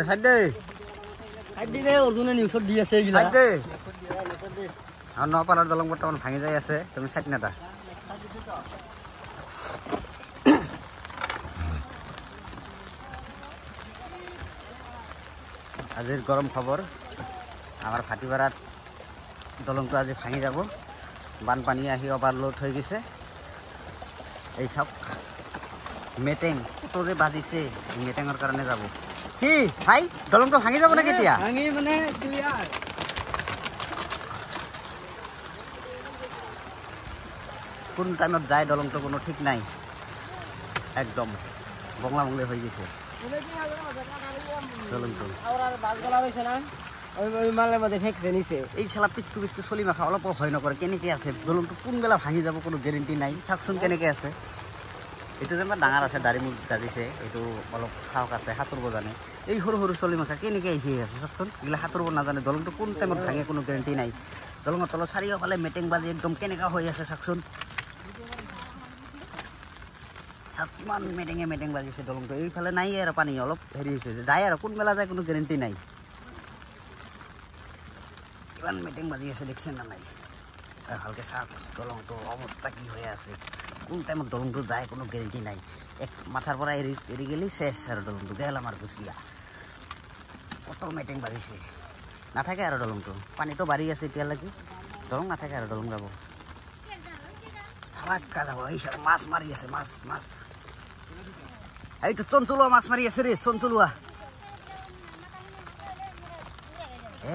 Side দে side দিলে অৰ্জুনে নিউজত দি আছে এইগিলা সাইড দে আৰু নপাৰাৰ দলং বৰ্তমান ভাঙি যাই আছে তুমি সাইড নেদা আজিৰ গৰম খবৰ আমাৰ ভাটিপাৰাত দলংটো আজি ভাঙি যাব বানপানী আহি অভাৰলোড হৈ গৈছে এই সব মেটেং কত যে বাজিছে মেটেঙৰ কাৰণে যাব কি ভাই দলংটো ভাঙি যাব নেকি এতিয়া ভাঙি মানে ক্লিয়াৰ কোন টাইমত যায় দলংটো কোনো ঠিক নাই একদম বংলা বংলি হৈ গৈছে দলংটো এই শালা পিস্তু পিস্তু চলি মাখা অলপো ভয় নকৰে কেনেকৈ আছে দলংটো কোনবেলা ভাঙি যাব কোনো গেৰেণ্টি নাই চাওকচোন কেনেকৈ আছে এইটো যেনিবা ডাঙৰ আছে দাড়ি মুখ গাজিছে এইটো অলপ সাহস আছে সাঁতুৰিব জানে এই সৰু সৰু চলি মাখা কেনেকৈ আহিছে আছে চাওকচোন এইগিলা সাঁতুৰিব নাজানে দলংটো কোন টাইমত ভাঙে কোনো গেৰেণ্টি নাই দলঙৰ তলত চাৰিওফালে মেটেং বাজি একদম কেনেকুৱা হৈ আছে চাওকচোন কিমান মেটেঙে মেটেং বাজিছে দলংটো এইফালে নাই আৰু পানী অলপ হেৰি হৈছে যায় আৰু কোনবেলা যায় কোনো গেৰেণ্টি নাই কিমান মেটেং বাজি আছে দেখছে না নাই ভালকৈ চাওক দলংটো অৱস্থা কি হৈ আছে কোন টাইমত দলংটো যায় কোনো গেৰেণ্টি নাই এক মাথাৰ পৰা এৰি এৰি গ'লেই চেচ আৰু দলংটো গেল আমাৰ গুচিয়া কত মেটেং বাজিছে নাথাকে আৰু দলংটো পানীটো বাঢ়ি আছে এতিয়ালৈকে দলং নাথাকে আৰু দলং যাব ধামাকা যাব এই মাছ মাৰি আছে মাছ মাছ এইটো চঞ্চলুৱা মাছ মাৰি আছে ৰে চঞ্চলুৱা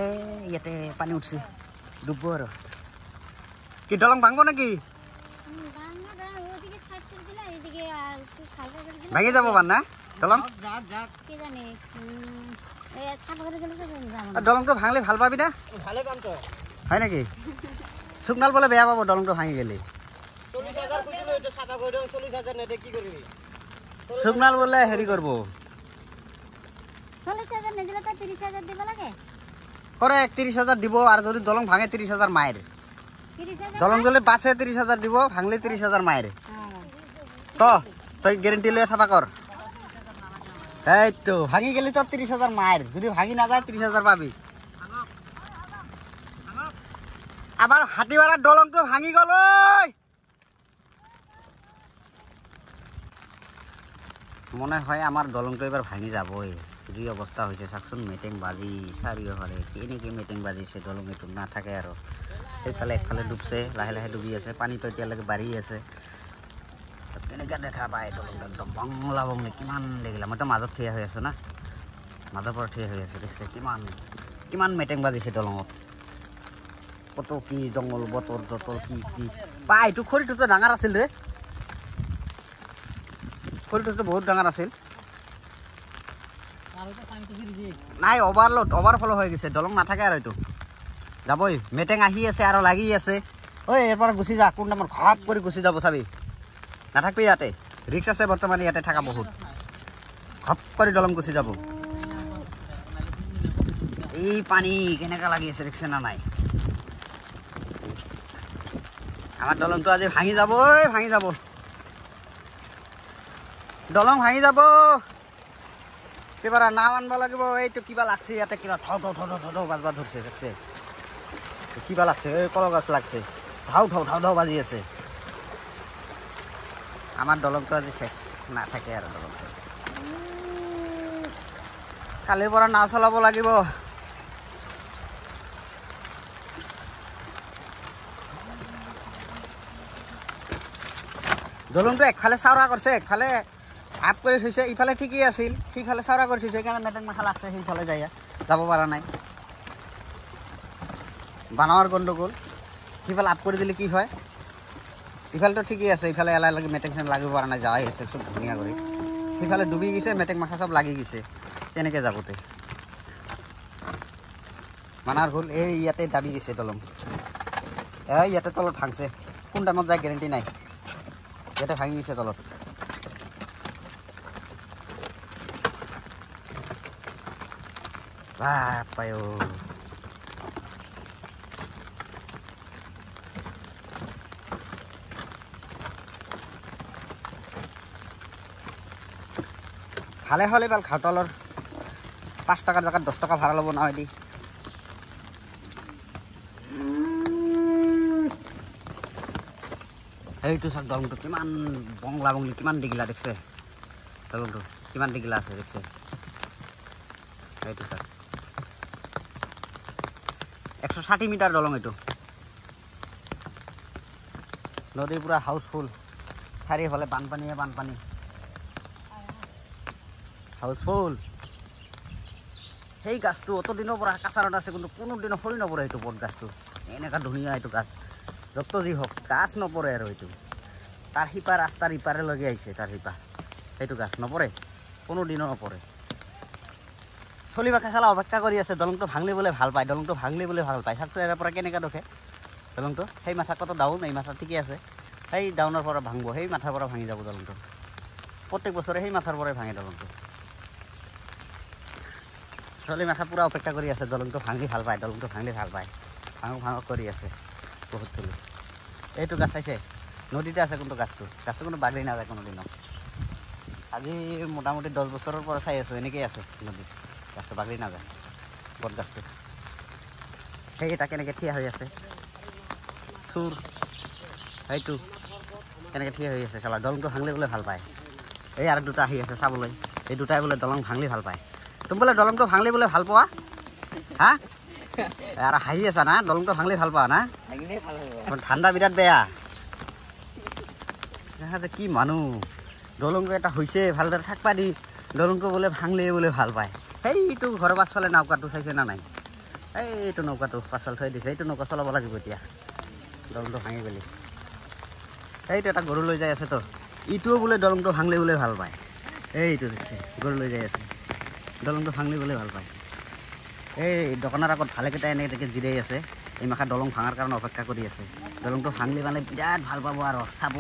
এ ইয়াতে পানী উঠছে ডুবব আৰু কি দলং ভাঙব নেকি ভাঙি যাব বান না দলং দলংটো ভাঙলে ভাল পাবি না হয় নেকি সুকনাল বোলে বেয়া পাব দলংটো ভাঙি গেলে সুকনাল বোলে হেৰি কৰিব কৰে 30,000 দিব আৰু যদি দলং ভাঙে 30,000 মায়েৰ দলং যদি বাচে 30,000 দিব ভাঙলে 30,000 মায়েৰ ক তই গেৰেণ্টি লৈ চাফা কৰ এইটো ভাঙি গেলি তোৰ 30,000 মায়েৰ যদি ভাঙি নাযায় 30,000 পাবি আমাৰ হাতীপাৰাৰ দলংটো ভাঙি গ'ল ঐ মনে হয় আমাৰ দলংটো এবাৰ ভাঙি যাবই যি অৱস্থা হৈছে চাওকচোন মেটেং বাজি চাৰিওফালে কেনেকৈ মেটেং বাজিছে দলং এইটো নাথাকে আৰু সেইফালে একফালে ডুবছে লাহে লাহে ডুবি আছে পানীটো এতিয়ালৈকে বাঢ়ি আছে কেনেকৈ দেখা পায় দলংটো একদম বংলা বংলি কিমান দেখিলা মইতো মাজত থিয় হৈ আছোঁ না মাজৰ পৰা থিয় হৈ আছোঁ দেখিছে কিমান কিমান মেটেং বাজিছে দলঙত কত কি জংঘল বতৰ জতল কি কি বা এইটো খৰিটোতো ডাঙৰ আছিল ৰে খৰিটোতো বহুত ডাঙৰ আছিল নাই অভাৰলোড অভাৰফ্ল' হৈ গৈছে দলং নাথাকে আৰু এইটো যাবই মেটেং আহি আছে আৰু লাগি আছে ঐ ইয়াৰ পৰা গুচি যা কোন টাইমত খপ কৰি গুচি যাব চাবি নাথাকবি ইয়াতে ৰিক্স আছে বৰ্তমান ইয়াতে থকা বহুত খপ কৰি দলং গুচি যাব এই পানী কেনেকুৱা লাগি আছে দেখিছে না নাই আমাৰ দলংটো আজি ভাঙি যাব ঐ ভাঙি যাব দলং ভাঙি যাব কিবা নাও আনব লাগিব এইটো কিবা লাগছে ইয়াতে কিবা ঠাও ঠাও ঠাও ঠাও ঠাও বাজবা ধৰছে দেখছে কিবা লাগছে এই কল গাছ লাগছে ঠাও ঠাও ঠাও ঠাও বাজি আছে আমাৰ দলংটো আজি শেষ নাথাকে আৰু দলংটো কালিৰ পৰা নাও চলাব লাগিব দলংটো একফালে চাওৰা কৰিছে একফালে আপ কৰি থৈছে ইফালে ঠিকেই আছিল সেইফালে চাওৰা কৰি থৈছে সেইকাৰণে মেটেং মাখা লাগছে সেইফালে যাই যাব পৰা নাই বানাৱাৰ গণ্ডগোল সিফালে আপ কৰি দিলে কি হয় ইফালেতো ঠিকেই আছে ইফালে এলাই লাগি মেটেং চেটেং লাগিব পৰা নাই যাৱাই আছে চব ধুনীয়া কৰি সিফালে ডুবি গৈছে মেটেং মাখা চব লাগি গৈছে তেনেকৈ যাবতে বানাৰ ভুল এই ইয়াতে দাবি গৈছে দলং এই ইয়াতে তলত ভাঙছে কোন টাইমত যায় গেৰেণ্টি নাই ইয়াতে ভাঙি গৈছে তলত বাপাই ভালে হ'লে ভাল খাতলৰ 5 টকাৰ জেগাত 10 টকা ভাড়া ল'ব নাৱেদি। সেইটো চাওক দলংটো কিমান বংলা বংলি, কিমান দীঘলা দেখছে, দলংটো কিমান দীঘলা আছে দেখছে। সেইটো চাওক 160 মিটাৰ দলং এইটো। নদীৰ পুৰা হাউচফুল, চাৰিওফালে বানপানীয়ে বানপানী, হাউচফুল। সেই গাছটো অত দিনৰ পৰা কাছাৰত আছে, কিন্তু কোনোদিনো সৰি নপৰে সেইটো বট গাছটো। এনেকুৱা ধুনীয়া এইটো গাছ, যত যি হওক গাছ নপৰে আৰু এইটো। তাৰ শিপা ৰাস্তাৰ ইপাৰে লগি আহিছে, তাৰ শিপা সেইটো গাছ নপৰে, কোনোদিনো নপৰে। চলিবাকে চালা অপেক্ষা কৰি আছে, দলংটো ভাঙলি বোলে ভাল পায়, দলংটো ভাঙলি বোলে ভাল পায়। চাওকচোন ইয়াৰ পৰা কেনেকুৱা দেখে দলংটো। সেই মাথা কত ডাউন, এই মাথা ঠিকেই আছে, সেই ডাউনৰ পৰা ভাঙব, সেই মাথাৰ পৰা ভাঙি যাব দলংটো। প্ৰত্যেক বছৰে সেই মাথাৰ পৰাই ভাঙে দলংটো। ছোৱালী মাথা পূৰা অপেক্ষা কৰি আছে, দলংটো ভাঙি ভাল পায়, দলংটো ভাঙলি ভাল পায়, ভাঙক ভাঙক কৰি আছে বহুত চলি। এইটো গাছ চাইছে, নদীতে আছে কোনটো গাছটো, গাছটো কোনো বাগৰি নাযায় কোনোদিনো। আজি মোটামুটি 10 বছৰৰ পৰা চাই আছোঁ, এনেকেই আছে নদীত, গাছটো বাগৰি নাযায়, বট গাছটো। সেইকেইটা কেনেকৈ থিয় হৈ আছে, চুৰ সেইটো কেনেকৈ থিয় হৈ আছে চালা, দলংটো ভাঙলি বোলে ভাল পায়। এই আৰু দুটা আহি আছে চাবলৈ, এই দুটাই বোলে দলং ভাঙলি ভাল পায়। তুমি বোলে দলংটো ভাঙলি বোলে ভাল পোৱা? হা, আৰু হাঁহি আছা না, দলংটো ভাঙলি ভাল পোৱা না? ঠাণ্ডা বিৰাট বেয়া। কি মানুহ, দলংটো এটা হৈছে ভালদৰে থাকবা দি, দলংটো বোলে ভাঙলে বোলে ভাল পায়। সেইটো ঘৰৰ পাছফালে নৌকাটো চাইছে না নাই? এইটো নৌকাটো পাছফালে থৈ দিছে, এইটো নৌকা চলাব লাগিব এতিয়া, দলংটো ভাঙি গ'লে। এইটো এটা গৰু লৈ যাই আছে তো, ইটোও বোলে দলংটো ভাঙলে বোলে ভাল পায়। এইটো দেখিছে গৰু লৈ যাই আছে, দলংটো ভাঙলি বোলে ভাল পায়। এই দোকানৰ আগত ভালেকেইটা এনেকৈ জিৰাই আছে, এই মাখা দলং ভাঙাৰ কাৰণে অপেক্ষা কৰি আছে। দলংটো ভাঙলি মানে বিৰাট ভাল পাব আৰু, চাব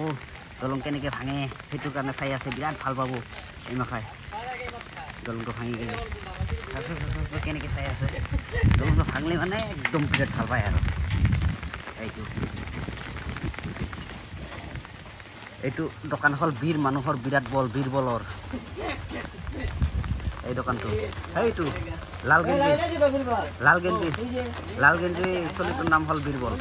দলং কেনেকৈ ভাঙে, সেইটো কাৰণে চাই আছে, বিৰাট ভাল পাব এই মাখাই দলংটো ভাঙি গ'লে। কেনেকৈ চাই আছে, দলংটো ভাঙলি মানে একদম বিৰাট ভাল পায় আৰু। এইটো এইটো দোকান হ'ল বীৰ মানুহৰ বিৰাট বল, বীৰবলৰ এই দোকানটো। সেইটো লাল গেঞ্জি, লাল গেঞ্জি, লাল গেঞ্জি চলিটোৰ নাম হ'ল বীৰবল।